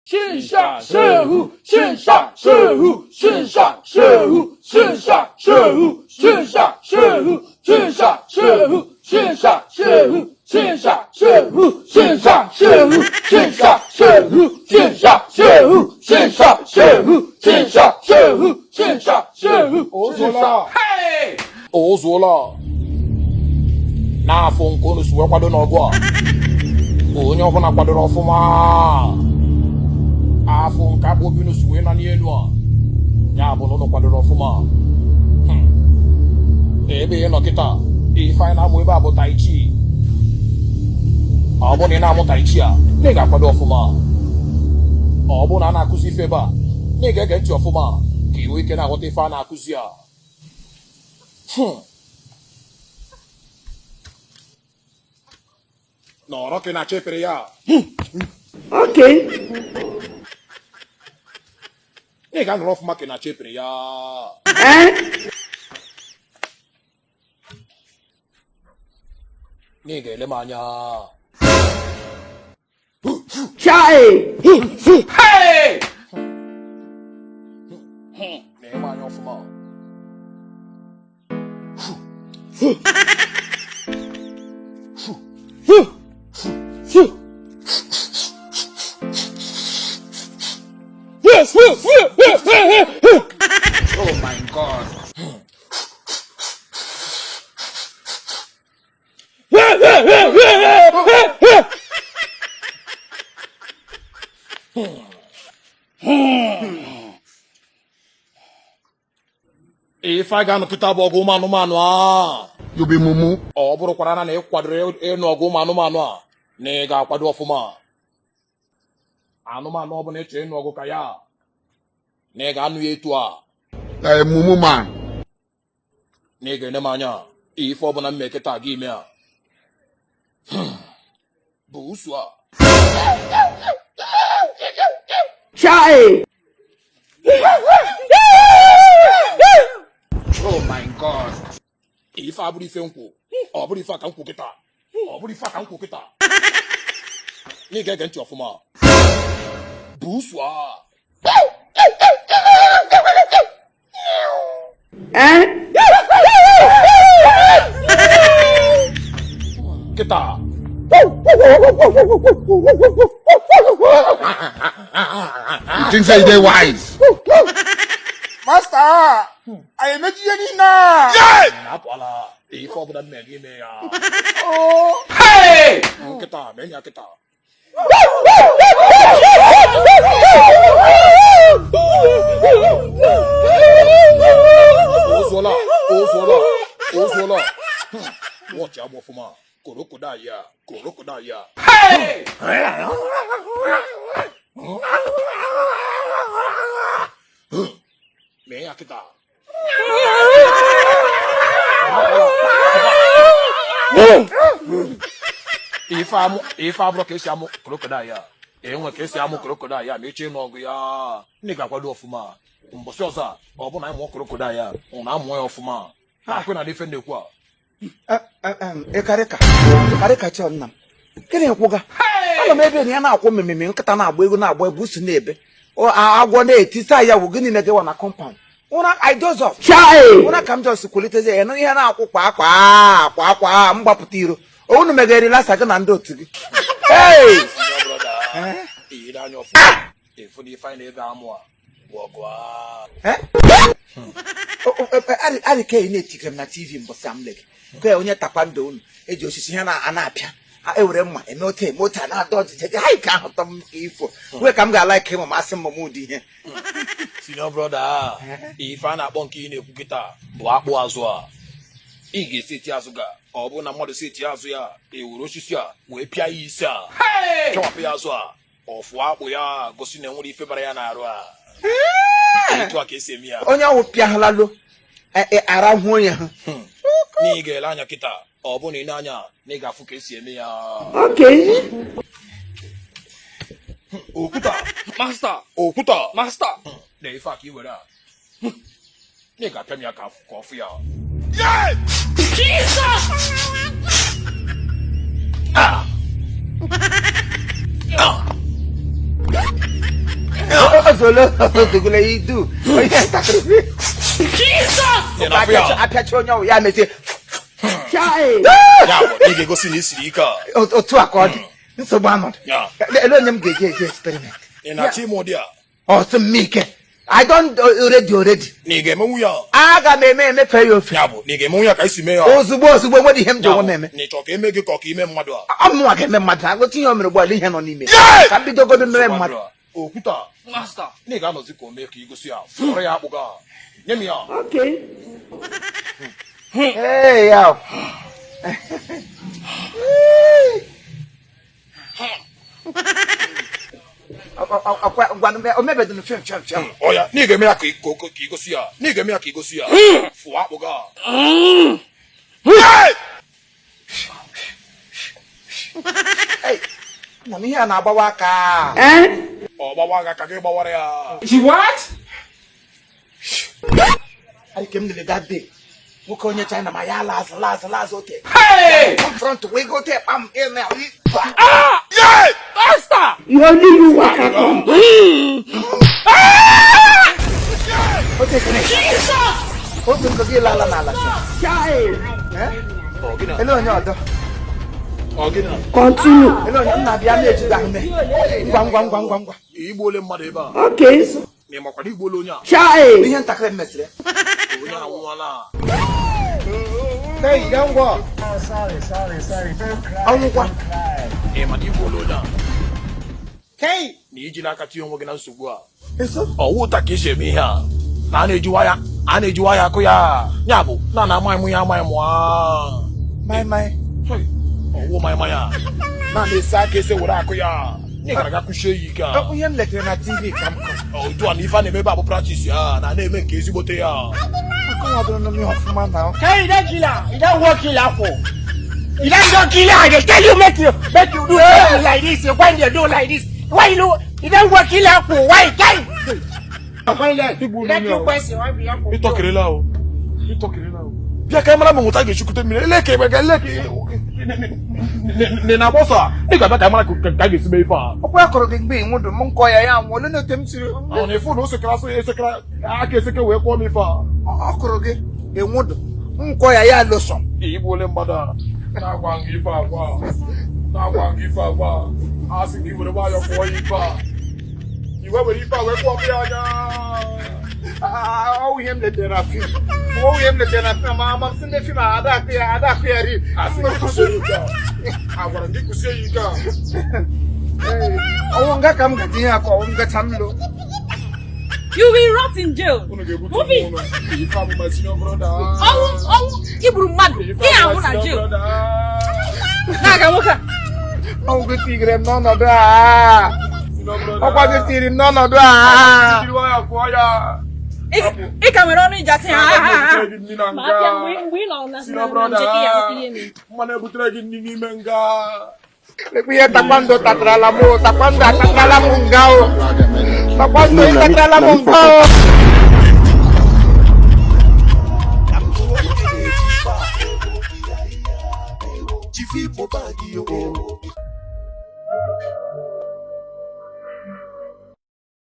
线下射虎，线下射虎，线下射虎，线下射虎，线下射虎，线下射虎，线下射虎，线下射虎，线下射虎，线下射虎，线下射虎，线下射虎，线下射虎，线下射虎， O zuola. O zuola. N'afọ nke unu si wee kwado n'ọgụ a, onye ọbụla kwadoro ọfụma. Afọ nke akpụ obi unu si wee na n'elu a, ya bụ na unu kwadoro ọfụma. Ebe ị nọ kịta, ife anyị na-amụ ebe a bụ tai chi. Ọ bụrụ na ị na-amụ tai chi a, na ị ga-akwado ọfụma. Ọ bụrụ na a na-akụzi ife ebe a, na ị ga-ege ntị ọfụma ka ị nwee ike na-aghọta ife a na-akụzi a. Nọrọ ka ị na-achọ epere ya. Okay. Ị ga-anọrọ ọfụma ka ị na-achọ epere ya. Eh? Na ị ga-ele m anya. Chai! Hey! Na-eme anya ọfụma. Oh my God. Ife a ga-anọkịta bụ ọgụ ụmụ anụmanụ a. You be mumu. Ọ bụrụkwara na ị kwadoro ịnụ ọgụ ụmụ anụmanụ a, na ị ga-akwado ọfụma. Anụmanụ ọbụla ị chọrọ ịnụ ọgụ ka ya, na ị ga-anụ ya etu a. Na a mumu man. Na ị ga-ene m anya, ife ọbụla m mee kịta gị ime a. Bụ usu a. Chai! Oh my God. Ife a bụrụ ife nkwụ, ọ bụrụ ife a ka nkwụ kịta, ọ bụrụ ife a ka nkwụ kịta. Na ị ga-ege ntị ọfụma. Bụ usu a. Eh? Kịta. You think say you dey wise? Master, anyị emeji ihe niile a. Na-apụala ife ọbụla m mere gị ime ya. Oh. Hey! Nkịta, mee ya kịta. O zuola, o zuola, o zuola. Wọchị agba ọfụma. Korokoda ya, korokoda ya. Hey! Mee ya kịta. Ife amụ, ife abụrụ ka esi amụ korokoda ya. Enwe ka esi amụ korokoda ya ma ịchọ ịnụ ọgụ ya. Ndị ga-akwado ọfụma. Mbọsị ọzọ a, ọ bụ na anyị mụọ korokoda ya, ọ na-amụọ ya ọfụma. Akwe na ife na-ekwu a. Ịkarịka karịka chọọ nna m gịnị kwụga ana m ebe na ya na-akwụ mmemme nkịta na-agba egwu na-agba egwu usu na-ebe agwọ na-etisa ya wụ gịnị na-egewa na compound ụra I doze off. Chai! Ụra ka m just kwulitezi ya nụ ihe na-akwụ kwa akwa kwa akwa m gbapụta iro unu megere lasa gị na ndị otu gị. Hey! Senior brother, iyiri anya ọfụma. Efu na ife anyị na-ebe amụ a bụ ọgụ a. Eh? Arịka ị na-etikere m na TV mbọsị m lege nke onye taekwondo unu eji osisi ihe na na-apịa ewere mma eme ote eme ote a na-adọ ọjije gị ha ka ahụ tọ m ka ifo wee ka m ga-ala ike ịmụ masị m m ụdị ihe. Senior brother, ife a na-akpọ nke ị na-ekwu kịta bụ akpụ azụ a. Ị ga-esi eti azụ ga ọ bụrụ na mmadụ si eti azụ ya ewere osisi a wee pịa ya isi a, pịawapụ ya azụ a, ọ fụọ akpụ ya gosi na enwere ife bara ya n'arụ a. Etu a ka esi eme ya. Onye ọwụ pịahalalo arahụ onye ha. Na ị ga-ele anya kịta, ọ bụ na ị na-anya na ị ga-afụ ka esi eme ya. Okay. Okwuta, Master, okwuta, master. Na ife a ka ị were a. Na ị ga-apịa m ya ka ọ fụ ya. Jesus! Ah! Ah! Ozolo ozugolo idu onye ntakịrị. Ị na-afụ ya? Apịacha onye ọwụ ya mezie. Chai! Ya bụ na ị ga-egosi na ị siri ike a. Otu a ka ọ dị. Nsogbu anọdụ. Ya. Ele onye m ga-eji eji experiment. Ị na-achọ ime ụdị a? Ọsị m ike. I don already already. Na ị ga-emenwu ya? Aga m eme emefe ya ofe. Ya bụ na ị ga-emenwu ya ka isi mee ya? Ozugbo ozugbo nwere ihe m ji Ya onwe m bụ eme. na ị chọrọ ka eme gị ka ọ ka ime mmadụ a? Ọ mụnwa ga-eme mmadụ. Agụta ihe o mere ugbu a ihe nọ n'ime. Ka m bidogodo mere mmadụ. Okwute a, na ị ga-anọzi ka o mee ka igosi ya fụọrọ ya akpụ ga nye m ya. Okay. Hey, ya. O mebedịnụ fim fim fim. Ọ ya na ị ga-eme ya ka igosi ya, na ị ga-eme ya ka igosi ya fụọ akpụ ga. Hey, na m ihe a na-agbawa aka. Eh? Ọ gbawa gị aka gị gbawara ya. Anyị ke m lele that day. Nwoke onye China ma ya ala azụ la azụ la azụ ote. Front wee gote kpam ị na You only you waka come. Ote kene. Otu nke gị lala n'ala sị. Chai! Eh? Ọ gị na Ele onye ọdọ. ọ gị na Continue. Ele onye m na-abịa na-ejide ahụ mee. Ngwa ngwa ngwa ngwa ngwa. Igbuole mmadụ ebe a. Okay. Na ị makwa na igbuole onye a? Chai! Ihe ntakịrị m mesịrị. Onye anwụọla. Hey, ya ngwa. Ọnwụkwa. Ị ma na igbuole onye a? Hey! Na iji n'aka tinye onwe gị na nsogbu a. Eso. Ọwụ ụta ka esi eme ihe a. Na a na-eji waya a na-eji waya akụ ya. Ya bụ na na amaghị mụ ya amaghị mụ a. Mai mai. Hey, ọwụ maị maị a. Na na-ese aka ese were akụ ya. Nye gara aga kụchie ya ike a. Ihe m letere na TV ka m kọrọ. Otu a na ife a na-eme ebe a bụ practice ya na na-eme nke ezigbote ya. Akọwadoro m ya ọfụma na. Hey, you don kill her. You don work kill her for. You don go kill her. They tell you make you do like this. You when you do like this. Why you you don work kill her for? Why? Kai. Let you question why be for. Ịtọkịrịla o. Ịtọkịrịla o. Bịa ka mara ma nwụta ga-echukwute mmiri. Ele ka ebe ga ele ka ị na-agba ọsọ a. Ị ga-abịa ka mara ka a ga-esi mee ife a. Ọkwa ya kọrọ gị mgbe ịnwụdụ m nkọ ya ya nwụọ ole na otu m siri. Ọ na-efu na o sekara asụ esekara aka eseke wee kwụọ m ife a. Ọ kụrụ gị ịnwụdụ nkọ ya ya losọ. Igbuole mmadụ a. Na-agwa gị ife agwa. Na-agwa gị ife agwa. A sị ka i were nwayọọ kwụọ ya ife a. Iwe were ife a wee kwụọ m ya anya. Ọwụ ihe m letere na fim. Ọwụ ihe m letere na fim ma ama m sị ndị fim a ada akụ ya ada akụ ya ri. A sị gị kwụsie ya ike a. A gwara gị kwụsie ya ike a. Ọwụ nga ka m gaji ihe akọ ọwụ ngacha m lo. You will rot in jail. Unu ga-ebute Move it. ụlọ. Ife a bụ my senior brother. Ọnwụ ọnwụ igburu mmadụ Ife ị a bụ anwụ my na senior jail. brother. Na-aga nwoke a. Ọwụ gị tigere m n'ọnọdụ a. Senior brother. Ọkwa gị tiri m n'ọnọdụ a. Jiri nwayọọ kwụọ ya. Ị ka nwere ọnụ iji asị ha ha ha ha. Ebutere gị nri na Ma nga. abịa mgbe ị nọ na Senior na brother. njem ya ahụ ihe mere. Mmanụ ebutere gị nri n'ime nga. Lekwa ihe takwando tatarala m o takwando atatarala m nga o. Takwando ịtatarala m nga o.